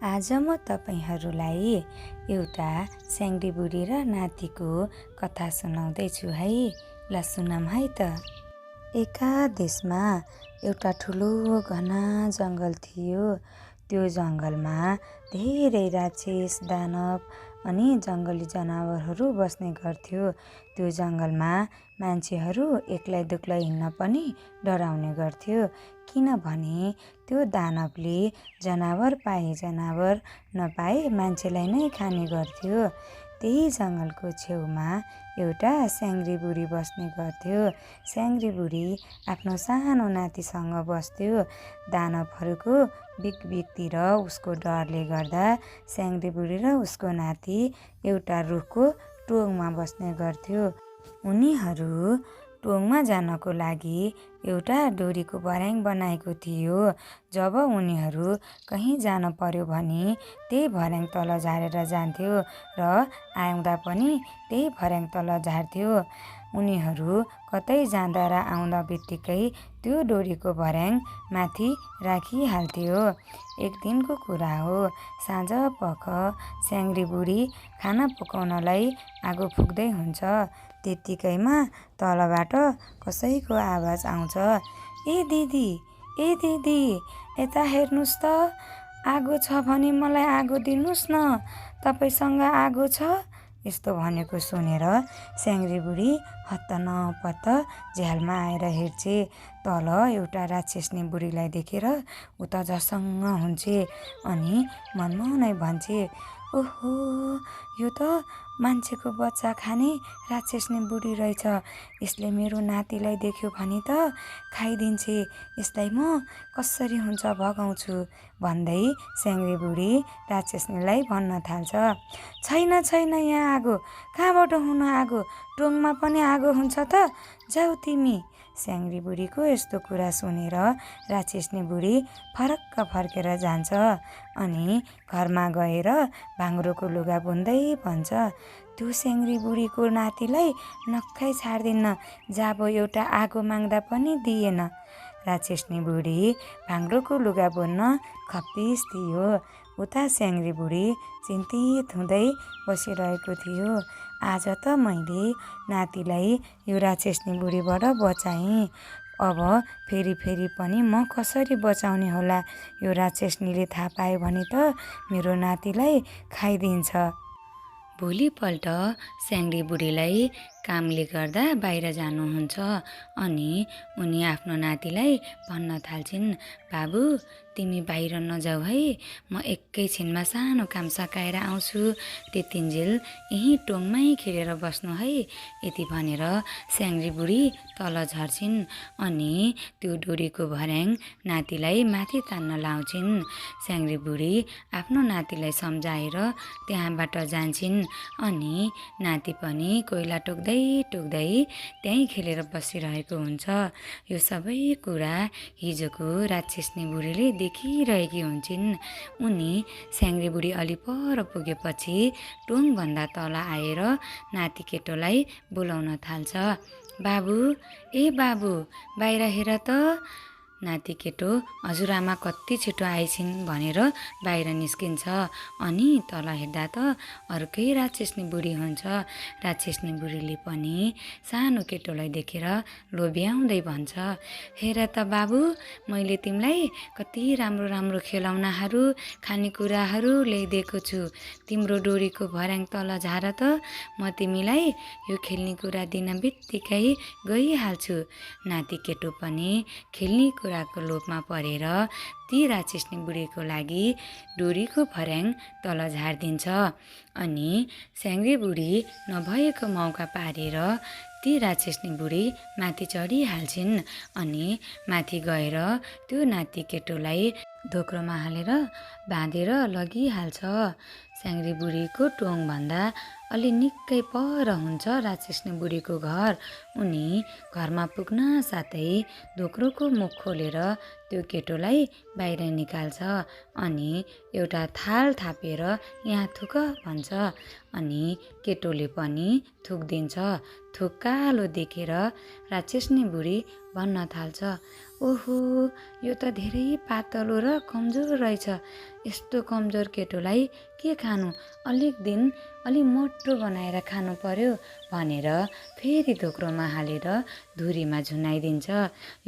आज म तपाईहरूलाई एउटा स्याङ्री बुढी र नातिको कथा सुनाउँदैछु है। ल सुनौँ है त। एका देशमा एउटा ठुलो घना जङ्गल थियो। त्यो जङ्गलमा धेरै राक्षस, दानव अनि जङ्गली जनावरहरू बस्ने गर्थ्यो। त्यो जङ्गलमा मान्छेहरू एक्लै दुक्लै हिँड्न पनि डराउने गर्थ्यो, किनभने त्यो दानवले जनावर पाए जनावर, नपाए मान्छेलाई नै खाने गर्थ्यो। त्यही जङ्गलको छेउमा एउटा स्याङ्री बुढी बस्ने गर्थ्यो। स्याङ्री बुढी आफ्नो सानो नातिसँग बस्थ्यो। दानवहरूको बिगबिगतिर उसको डरले गर्दा स्याङ्री बुढी र उसको नाति एउटा रुखको टोङमा बस्ने गर्थ्यो। उनीहरू टोङमा जानको लागि एउटा डोरीको भर्याङ बनाएको थियो। जब उनीहरू कहीँ जान पर्यो भने त्यही भर्याङ तल झारेर जान्थ्यो र आउँदा पनि त्यही भर्याङ तल झार्थ्यो। उनीहरू कतै जाँदा र आउँदा बित्तिकै त्यो डोरीको भर्याङ माथि राखिहाल्थ्यो। एक दिनको कुरा हो, साँझपख स्याङ्री बुढी खाना पकाउनलाई आगो फुक्दै हुन्छ। त्यत्तिकैमा तलबाट कसैको आवाज आउँछ, ए दिदी, यता हेर्नुहोस् त, आगो छ भने मलाई आगो दिनुहोस् न, तपाईँसँग आगो छ? यस्तो भनेको सुनेर स्याङ्री बुढी हत्त नपत्त झ्यालमा आएर हेर्छे। तल एउटा राक्षसनी बुढीलाई देखेर ऊ त झसङ्ग हुन्छे अनि मनमनै भन्छे, ओहो, यो त मान्छेको बच्चा खाने राक्षसनी बुढी रहेछ। यसले मेरो नातिलाई देख्यो भने त खाइदिन्छे। यसलाई म कसरी हुन्छ भगाउँछु भन्दै स्याङ्री बुढी राक्षसनीलाई भन्न थाल्छ, छैन यहाँ आगो, कहाँबाट हुन आगो, टोङमा पनि आगो हुन्छ त, जाऊ तिमी। स्याङ्री बुढीको यस्तो कुरा सुनेर राक्षसनी बुढी फरक्क फर्केर जान्छ अनि घरमा गएर भाङ्रोको लुगा बुन्दै भन्छ, त्यो स्याङ्री बुढीको नातिलाई नक्कै छाड्दिन्न, जाबो एउटा आगो माग्दा पनि दिएन। राक्षसनी बुढी भाङ्रोको लुगा बुन्न खप्पिस थियो। उता स्याङ्री बुढी चिन्तित हुँदै बसिरहेको थियो। आज त मैले नातिलाई यो राक्षसनी बुढीबाट बचाएँ, अब फेरि पनि म कसरी बचाउने होला? यो राक्षसनीले थाहा पायो भने त मेरो नातिलाई खाइदिन्छ। भोलिपल्ट स्याङ्री बुढीलाई कामले गर्दा बाहिर जानुहुन्छ अनि उनी आफ्नो नातिलाई भन्न थाल्छिन्, बाबु, तिमी बाहिर नजाऊ है, म एकैछिनमा सानो काम सकाएर आउँछु, त्यतिन्जेल यहीँ टोङमै खेलेर बस्नु है। यति भनेर स्याङ्री बुढी तल झर्छिन् अनि त्यो डोरीको भर्याङ नातिलाई माथि तान्न लाउँछिन्। स्याङ्री बुढी आफ्नो नातिलाई सम्झाएर त्यहाँबाट जान्छिन् अनि नाति पनि कोइला टोक्दै त्यहीँ खेलेर बसिरहेको हुन्छ। यो सबै कुरा हिजोको राक्षसनी बुढीले देखिरहेकी हुन्छन्। उनी स्याङ्री बुढी अलि पर पुगेपछि टोङभन्दा तल आएर नाति केटोलाई बोलाउन थाल्छ, बाबु, ए बाबु, बाहिर हेर त। नाति केटो हजुरआमा कति छिटो आइछिन् भनेर बाहिर निस्किन्छ अनि तल हेर्दा त अर्कै राक्षसनी बुढी हुन्छ। राक्षसनी बुढीले पनि सानो केटोलाई देखेर लोभ्याउँदै भन्छ, हेर त बाबु, मैले तिमीलाई कति राम्रो खेलौनाहरू, खानेकुराहरू ल्याइदिएको छु। तिम्रो डोरीको भर्याङ तल झार त, म तिमीलाई यो खेल्ने कुरा दिन बित्तिकै गइहाल्छु। नाति केटो पनि खेल्ने कुराको लोभमा परेर ती राक्षसनी बुढीको लागि डोरीको भर्याङ तल झारिदिन्छ अनि स्याङ्री बुढी नभएको मौका पारेर ती राक्षसनी बुढी माथि चढिहाल्छिन् अनि माथि गएर त्यो नाति केटोलाई धोक्रोमा हालेर बाँधेर लगिहाल्छ। स्याङ्री बुढीको टोङभन्दा अलि निकै पर हुन्छ राक्षसनी बुढीको घर। उनी घरमा पुग्न साथै धोक्रोको मुख खोलेर त्यो केटोलाई बाहिर निकाल्छ अनि एउटा थाल थापेर यहाँ थुक भन्छ अनि केटोले पनि थुक्दिन्छ। थुक कालो देखेर राक्षसनी बुढी भन्न थाल्छ। ओहो, यो त धेरै पातलो र कमजोर रहेछ। यस्तो कमजोर केटोलाई के खानु, अलि मोटो बनाएर खानु पर्यो भनेर फेरि धोक्रोमा हालेर धुरीमा झुन्डाइदिन्छ।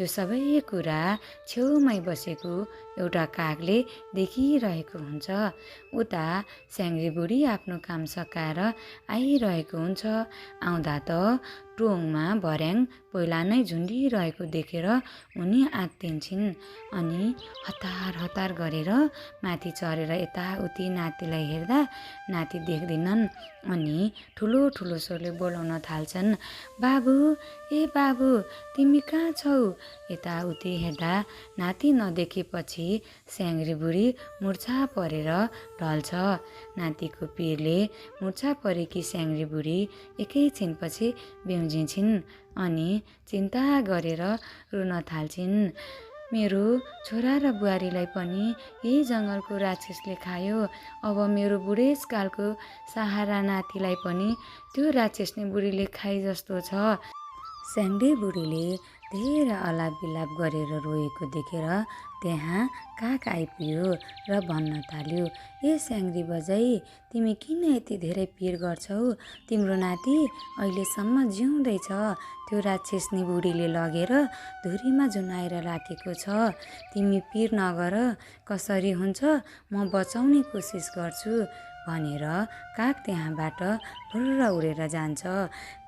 यो सबै कुरा छेउमै बसेको एउटा कागले देखिरहेको हुन्छ। उता स्याङ्री बुढी आफ्नो काम सकाएर आइरहेको हुन्छ। आउँदा त टोङमा भर्याङ पहिला नै झुन्डिरहेको देखेर उनी आत्तिन्छन्। अनि हतार गरेर माथि चढेर यताउति नातिलाई हेर्दा नाति देख्दैनन्। अनि ठुलो स्वरले बोलाउन थाल्छन्, बाबु, ए बाबु, तिमी कहाँ छौ? यताउति हेर्दा नाति नदेखेपछि स्याङ्री बुढी मुर्छा परेर ढल्छ। नातिको पिरले मुर्छा परेकी स्याङ्री बुढी एकैछिनपछि बिउजिन्छन् अनि चिन्ता गरेर रुन थाल्छिन्। मेरो छोरा र बुहारीलाई पनि यही जङ्गलको राक्षसले खायो। अब मेरो बुढेसकालको सहारा नातिलाई पनि त्यो राक्षसले बुढीले खाइ जस्तो छ। स्याङ्री बुढीले धेरै अलाप बिलाप गरेर रोएको देखेर त्यहाँ काग आइपुग्यो र भन्न थाल्यो, ए स्याङ्री बजाई, तिमी किन यति धेरै पिर गर्छौ? तिम्रो नाति अहिलेसम्म जिउँदैछ। त्यो राक्षसनी बुढीले लगेर धुरीमा झुनाएर राखेको छ। तिमी पिर नगर, कसरी हुन्छ म बचाउने कोसिस गर्छु भनेर काग त्यहाँबाट फुर्र उडेर जान्छ।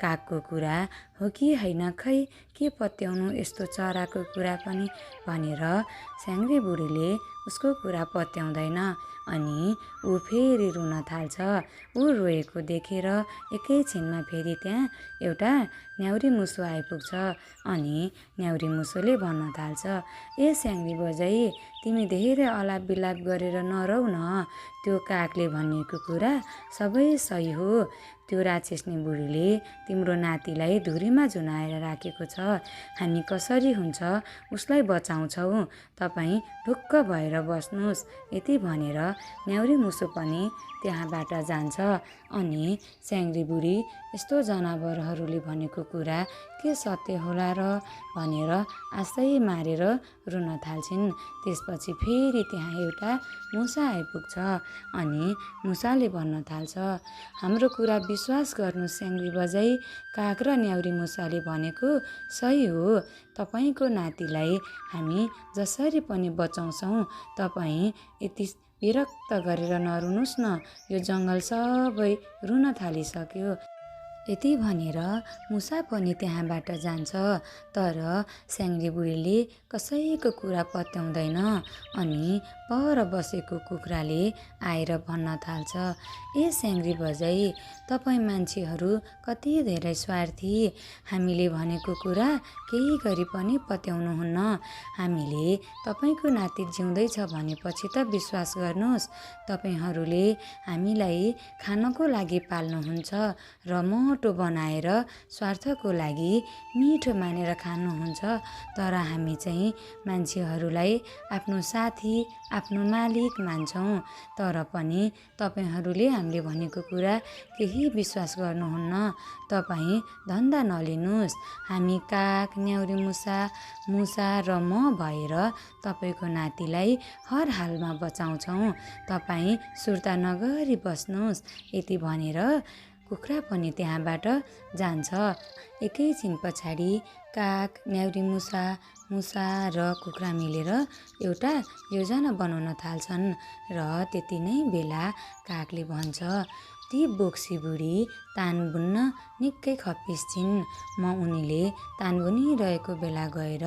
कागको कुरा हो कि होइन खै, के पत्याउनु यस्तो चराको कुरा पनि भनेर स्याङ्री बुढीले उसको कुरा पत्याउँदैन। अनि ऊ फेरि रुन थाल्छ। ऊ रोएको देखेर एकैछिनमा फेरि त्यहाँ एउटा न्याउरी मुसो आइपुग्छ। अनि न्याउरी मुसोले भन्न थाल्छ, ए स्याङ्री बजाई, तिमी धेरै अलाप बिलाप गरेर नरौ न। त्यो कागले भनेको कुरा सबै सही हो। त्यो राक्षसनी बुढीले तिम्रो नातिलाई धुरीमा झुनाएर राखेको छ। हामी कसरी हुन्छ उसलाई बचाउँछौँ, तपाईँ ढुक्क भएर बस्नुहोस्। यति भनेर न्याउरी मुसो पनि त्यहाँबाट जान्छ। अनि स्याङ्री बुढी यस्तो जनावरहरूले भनेको कुरा के सत्य होला र भनेर आशै मारेर रुन थाल्छिन्। त्यसपछि फेरि त्यहाँ एउटा मुसा आइपुग्छ। अनि मुसाले भन्न थाल्छ, हाम्रो कुरा विश्वास गर्नु स्याङ्री बजाई, काग र न्याउरी मुसाले भनेको सही हो। तपाईँको नातिलाई हामी जसरी पनि बचाउँछौँ। तपाईँ यति विरक्त गरेर नरुनुहोस् न, यो जङ्गल सबै रुन थालिसक्यो। यति भनेर मुसा पनि त्यहाँबाट जान्छ। तर स्याङ्री बुढीले कसैको कुरा पत्याउँदैन। अनि पर बसेको कुखुराले आएर भन्न थाल्छ, ए स्याङ्री बजाई, तपाईँ मान्छेहरू कति धेरै स्वार्थी। हामीले भनेको कुरा केही गरी पनि पत्याउनुहुन्न। हामीले तपाईँको नाति जिउँदैछ भनेपछि त विश्वास गर्नुहोस्। तपाईँहरूले हामीलाई खानको लागि पाल्नुहुन्छ र मोटो बनाएर स्वार्थको लागि मिठो मानेर खानुहुन्छ। तर हामी चाहिँ मान्छेहरूलाई आफ्नो साथी, आफ्नो मालिक मान्छौँ। तर पनि तपाईँहरूले हामीले भनेको कुरा केही विश्वास गर्नुहुन्न। तपाईँ धन्दा नलिनुहोस्। हामी काग, न्याउरी मुसा र म भएर तपाईँको नातिलाई हर हालमा बचाउँछौँ। तपाईँ सुर्ता नगरी बस्नुहोस्। यति भनेर कुखुरा पनि त्यहाँबाट जान्छ। एकैछिन पछाडि काग, न्याउरी मुसा र कुखुरा मिलेर एउटा योजना बनाउन थाल्छन्। र त्यति नै बेला कागले भन्छ, ती बोक्सी बुढी तान बुन्न निकै खप्पिस छिन्। म उनीले तान बुनिरहेको बेला गएर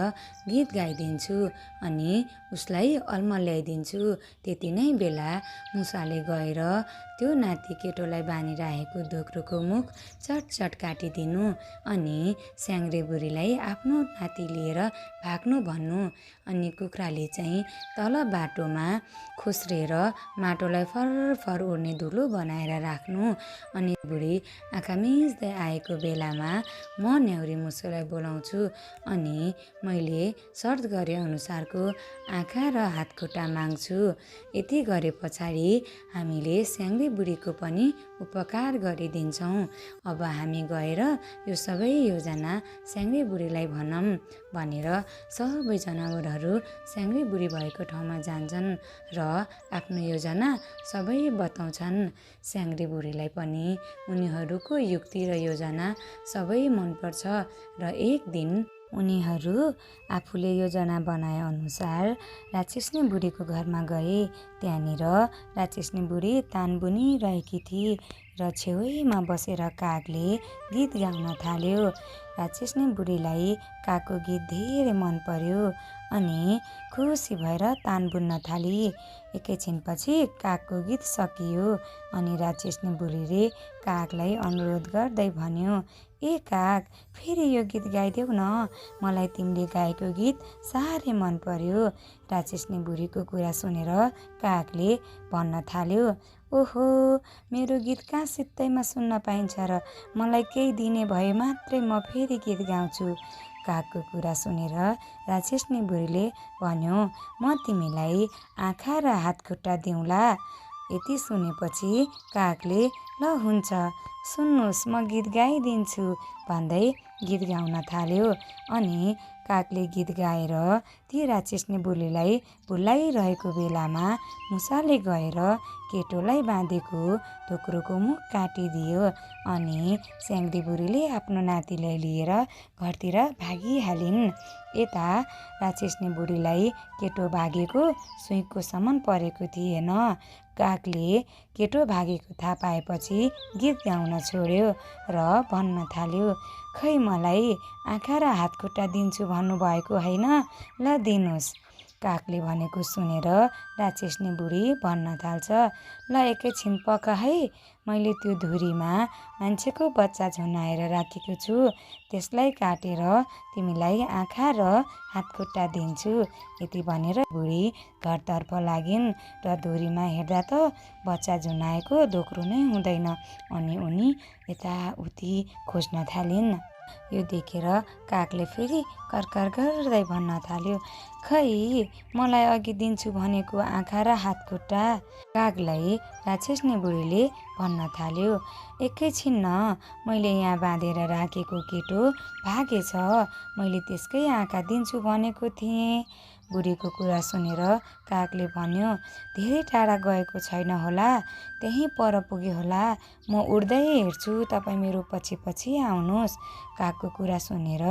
गीत गाइदिन्छु अनि उसलाई अल्मल्याइदिन्छु। त्यति नै बेला मुसाले गएर त्यो नाति केटोलाई बानिरहेको धोक्रोको मुख चटचट काटिदिनु अनि स्याङ्रे बुढीलाई आफ्नो नाति लिएर भाग्नु भन्नु। अनि कुखुराले चाहिँ तल बाटोमा खुस्रेर माटोलाई फरफर उड्ने धुलो बनाएर राख्नु। अनि बुढी आँखा मिच्दै आएको बेलामा म न्याउरी मुसोलाई बोलाउँछु अनि मैले सर्त गरे अनुसारको आँखा र हातखुट्टा माग्छु। यति गरे पछाडि हामीले स्याङ्दी बुढीको पनि उपकार गरिदिन्छौँ। अब हामी गएर यो सबै योजना स्याङ्दी बुढीलाई भनौँ भनेर सबै जनावरहरू स्याङ्दी बुढी भएको ठाउँमा जान्छन् र आफ्नो योजना सबै बताउँछन्। स्याङ्दी बुढीलाई पनि उनीहरूको युक्ति र योजना सबै मनपर्छ र एक दिन उनीहरू आफूले योजना बनाए अनुसार राक्षसनी बुढीको घरमा गए। त्यहाँनिर राक्षसनी बुढी तान बुनिरहेकी थिए र छेउमा बसेर कागले गीत गाउन थाल्यो। राक्षसनी बुढीलाई कागको गीत धेरै मन पर्यो अनि खुसी भएर तान बुन्न थाली। एकैछिनपछि कागको गीत सकियो अनि राक्षसनी बुढीले कागलाई अनुरोध गर्दै भन्यो, ए काग, फेरि यो गीत गाइदेऊ न, मलाई तिमीले गाएको गीत साह्रै मन पर्यो। राक्षसनी बुढीको कुरा सुनेर कागले भन्न थाल्यो, ओहो, मेरो गीत कहाँ सित्तैमा सुन्न पाइन्छ र, मलाई केही दिने भए मात्रै म फेरि गीत गाउँछु। कागको कुरा सुनेर राक्षसनी बुढीले भन्यो, म तिमीलाई आँखा र हातखुट्टा दिउँला। यति सुनेपछि कागले ल हुन्छ, सुन्नुहोस् म गीत गाइदिन्छु भन्दै गीत गाउन थाल्यो। अनि कागले गीत गाएर ती राक्षसनी बुढीलाई भुलाइरहेको बेलामा मुसाले गएर केटोलाई बाँधेको धोक्रोको मुख काटिदियो अनि स्याङ्दी बुढीले आफ्नो नातिलाई लिएर घरतिर भागिहालिन्। यता राक्षसनी बुढीलाई केटो भागेको सुइँको समान परेको थिएन। कागले केटो भागेको थाहा पाएपछि गीत गाउन छोड्यो र भन्न थाल्यो, खै मलाई आँखा र हातखुट्टा दिन्छु भन्नुभएको होइन, ल दिनुहोस्। कागले भनेको सुनेर राक्षसनी बुढी भन्न थाल्छ, ल एकैछिन पक है, मैले त्यो धुरीमा मान्छेको बच्चा झुनाएर राखेको छु, त्यसलाई काटेर तिमीलाई आँखा र हातखुट्टा दिन्छु। यति भनेर बुढी घरतर्फ लागिन् र धुरीमा हेर्दा त बच्चा झुनाएको धोक्रो नै हुँदैन अनि उनी यताउति खोज्न थालिन्। यो देखेर कागले फेरि करकर गर्दै भन्न थाल्यो, खै मलाई अघि दिन्छु भनेको आँखा र हातखुट्टा। कागलाई राक्षसनी बुढीले भन्न थाल्यो, एकैछिन न, मैले यहाँ बाँधेर राखेको केटो भागेछ, मैले त्यसकै आँखा दिन्छु भनेको थिएँ। बुढीको कुरा सुनेर कागले भन्यो, धेरै टाढा गएको छैन होला, त्यहीँ पर पुग्यो होला, म उड्दै हेर्छु, तपाईँ मेरो पछि पछि आउनुहोस्। कागको कुरा सुनेर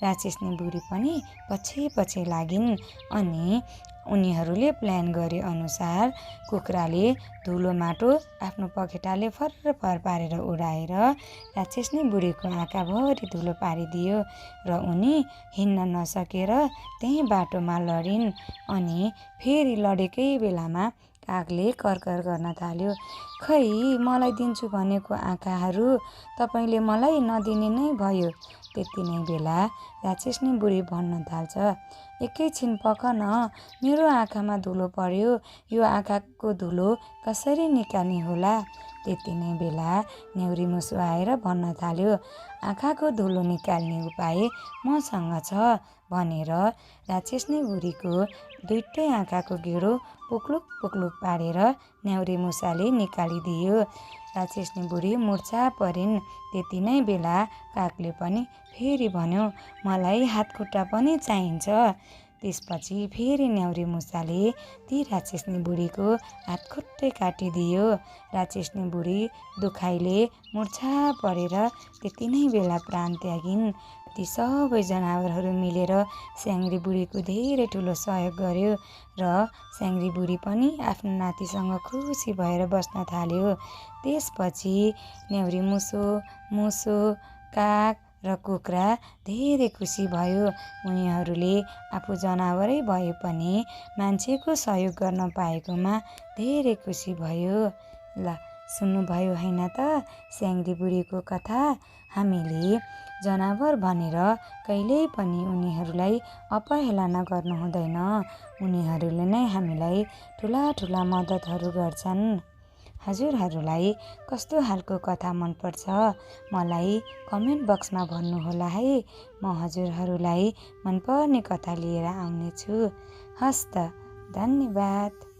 राक्षसनी बुढी पनि पछि पछि लागिन् अनि उनीहरूले प्लान गरे अनुसार कुखुराले धुलो माटो आफ्नो पखेटाले फरफर पारेर उडाएर राक्षसनी बुढीको आँखाभरि धुलो पारिदियो र उनी हिँड्न नसकेर त्यही बाटोमा लडिन्। अनि फेरि लडेकै बेलामा कागले करकर गर्न थाल्यो, खै मलाई दिन्छु भनेको आँखाहरू तपाईँले मलाई नदिने नै भयो। त्यति नै बेला राक्षसनी बुढी भन्न थाल्छ, एकैछिन पक न, मेरो आँखामा धुलो पर्यो, यो आँखाको धुलो कसरी निकाल्ने होला। त्यति नै बेला न्याउरी मुसो आएर भन्न थाल्यो, आँखाको धुलो निकाल्ने उपाय मसँग छ भनेर राक्षसनी बुढीको दुईटै आँखाको गेडो पुक्लुक पुक्लुक पारेर न्याउरी मुसाले निकालिदियो। राक्षसनी बुढी मुर्छा परिन्। त्यति नै बेला कागले पनि फेरि भन्यो, मलाई हातखुट्टा पनि चाहिन्छ। त्यसपछि फेरि न्याउरी मुसाले ती राक्षसनी बुढीको हातखुट्टै काटिदियो। राक्षसनी बुढी दुखाइले मुर्छा परेर त्यति नै बेला प्राण त्यागिन्। ती सबै जनावरहरू मिलेर स्याङ्दी बुढीको धेरै ठुलो सहयोग गर्यो र स्याङ्दी बुढी पनि आफ्नो नातिसँग खुसी भएर बस्न थाल्यो। त्यसपछि न्याउरी मुसो, काग र कुखुरा धेरै खुसी भयो। उनीहरूले आफू जनावरै भए पनि मान्छेको सहयोग गर्न पाएकोमा धेरै खुसी भयो। ल सुन्नुभयो हैन त स्याङ्दी बुढीको कथा। हामीले जनावर भनेर कहिल्यै पनि उनीहरूलाई अपहेलना गर्नु हुँदैन। उनीहरूले नै हामीलाई ठुला ठुला मद्दतहरू गर्छन्। हजुरहरूलाई कस्तो खालको कथा मनपर्छ मलाई कमेन्ट बक्समा भन्नुहोला है। म हजुरहरूलाई मनपर्ने कथा लिएर आउनेछु। हस्त, धन्यवाद।